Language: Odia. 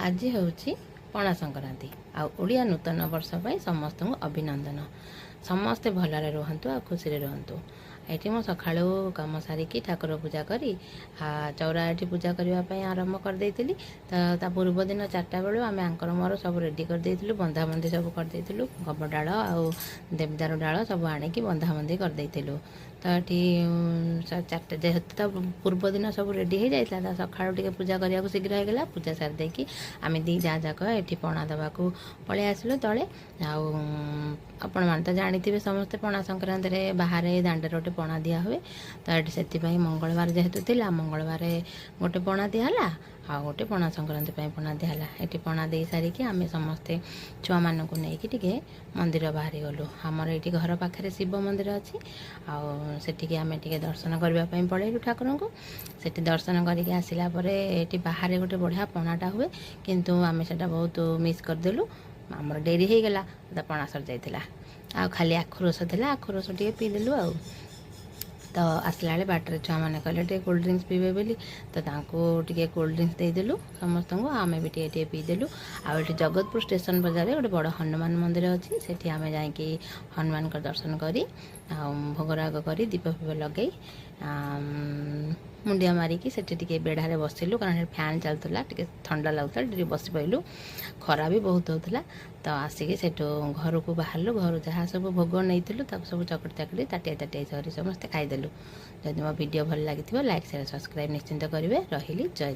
ଆଜି ହେଉଛି ପଣା ସଂକ୍ରାନ୍ତି ଆଉ ଓଡ଼ିଆ ନୂତନ ବର୍ଷ ପାଇଁ ସମସ୍ତଙ୍କୁ ଅଭିନନ୍ଦନ। ସମସ୍ତେ ଭଲରେ ରୁହନ୍ତୁ ଆଉ ଖୁସିରେ ରୁହନ୍ତୁ। ଏଠି ମୁଁ ସକାଳୁ କାମ ସାରିକି ଠାକୁର ପୂଜା କରି ଚଉରା ଏଠି ପୂଜା କରିବା ପାଇଁ ଆରମ୍ଭ କରିଦେଇଥିଲି। ତ ତା ପୂର୍ବ ଦିନ 4ଟା ବେଳୁ ଆମେ ଆଙ୍କର ମୋର ସବୁ ରେଡ଼ି କରିଦେଇଥିଲୁ, ବନ୍ଧାବନ୍ଧି ସବୁ କରିଦେଇଥିଲୁ। ଗବ ଡାଳ ଆଉ ଦେବଦାରୁ ଡାଳ ସବୁ ଆଣିକି ବନ୍ଧାବନ୍ଧି କରିଦେଇଥିଲୁ। ତ ଏଠି 4ଟା ଯେହେତୁ ତା ପୂର୍ବ ଦିନ ସବୁ ରେଡ଼ି ହେଇଯାଇଥିଲା, ତା ସକାଳୁ ଟିକେ ପୂଜା କରିବାକୁ ଶୀଘ୍ର ହେଇଗଲା। ପୂଜା ସାରି ଦେଇକି ଆମେ ଦୁଇ ଯା ଯାକ ଏଠି ପଣା ଦେବାକୁ ପଳେଇ ଆସିଲୁ ତଳେ। ଆଉ ଆପଣମାନେ ତ ଜାଣିଥିବେ ସମସ୍ତେ, ପଣା ସଂକ୍ରାନ୍ତିରେ ବାହାରେ ଦାଣ୍ଡରେ ଗୋଟେ ପଣା ଦିଆ ହୁଏ। ତ ଏଠି ସେଥିପାଇଁ ମଙ୍ଗଳବାର ଯେହେତୁ ଥିଲା, ମଙ୍ଗଳବାର ଗୋଟେ ପଣା ଦିଆହେଲା ଆଉ ଗୋଟେ ପଣା ସଂକ୍ରାନ୍ତି ପାଇଁ ପଣା ଦିଆହେଲା। ଏଠି ପଣା ଦେଇ ସାରିକି ଆମେ ସମସ୍ତେ ଛୁଆମାନଙ୍କୁ ନେଇକି ଟିକେ ମନ୍ଦିର ବାହାରି ଗଲୁ। ଆମର ଏଇଠି ଘର ପାଖରେ ଶିବ ମନ୍ଦିର ଅଛି ଆଉ ସେଠିକି ଆମେ ଟିକେ ଦର୍ଶନ କରିବା ପାଇଁ ପଳେଇଲୁ ଠାକୁରଙ୍କୁ। ସେଠି ଦର୍ଶନ କରିକି ଆସିଲା ପରେ ଏଠି ବାହାରେ ଗୋଟେ ବଢ଼ିଆ ପଣାଟା ହୁଏ, କିନ୍ତୁ ଆମେ ସେଇଟା ବହୁତ ମିସ୍ କରିଦେଲୁ। ଆମର ଡେରି ହେଇଗଲା ତ ପଣା ସରିଯାଇଥିଲା ଆଉ ଖାଲି ଆଖୁ ରସ ଥିଲା। ଆଖୁ ରସ ଟିକେ ପିଇଦେଲୁ। ଆଉ ତ ଆସିଲା ବେଳେ ବାଟରେ ଛୁଆମାନେ କହିଲେ ଟିକେ କୋଲ୍ଡ ଡ୍ରିଙ୍କସ୍ ପିଇବେ ବୋଲି, ତ ତାଙ୍କୁ ଟିକେ କୋଲ୍ଡ ଡ୍ରିଙ୍କସ୍ ଦେଇଦେଲୁ ସମସ୍ତଙ୍କୁ, ଆମେ ବି ଟିକେ ଟିକେ ପିଇଦେଲୁ। ଆଉ ଏଠି ଜଗତପୁର ଷ୍ଟେସନ ବଜାରରେ ଗୋଟେ ବଡ଼ ହନୁମାନ ମନ୍ଦିର ଅଛି। ସେଠି ଆମେ ଯାଇକି ହନୁମାନଙ୍କ ଦର୍ଶନ କରି ଆଉ ଭୋଗରାଗ କରି, ଦୀପ ଫିପ ଲଗେଇ, ମୁଣ୍ଡିଆ ମାରିକି ସେଠି ଟିକେ ବେଢ଼ାରେ ବସିଲୁ, କାରଣ ସେଠି ଫ୍ୟାନ୍ ଚାଲୁଥିଲା, ଟିକେ ଥଣ୍ଡା ଲାଗୁଥିଲା, ଟିକେ ବସି ପଇଲୁ। ଖରା ବି ବହୁତ ହେଉଥିଲା। ତ ଆସିକି ସେଠୁ ଘରକୁ ବାହାରିଲୁ। ଘରୁ ଯାହା ସବୁ ଭୋଗ ନେଇଥିଲୁ, ତାକୁ ସବୁ ଚକଟି ଚାକଟି, ତାଟିଆ ତାଟିଆ କରି ସମସ୍ତେ ଖାଇଦେଲୁ। ଯଦି ମୋ ଭିଡ଼ିଓ ଭଲ ଲାଗିଥିବ, ଲାଇକ୍, ସେୟାର, ସବସ୍କ୍ରାଇବ୍ ନିଶ୍ଚିନ୍ତ କରିବେ। ରହିଲି, ଜୟ।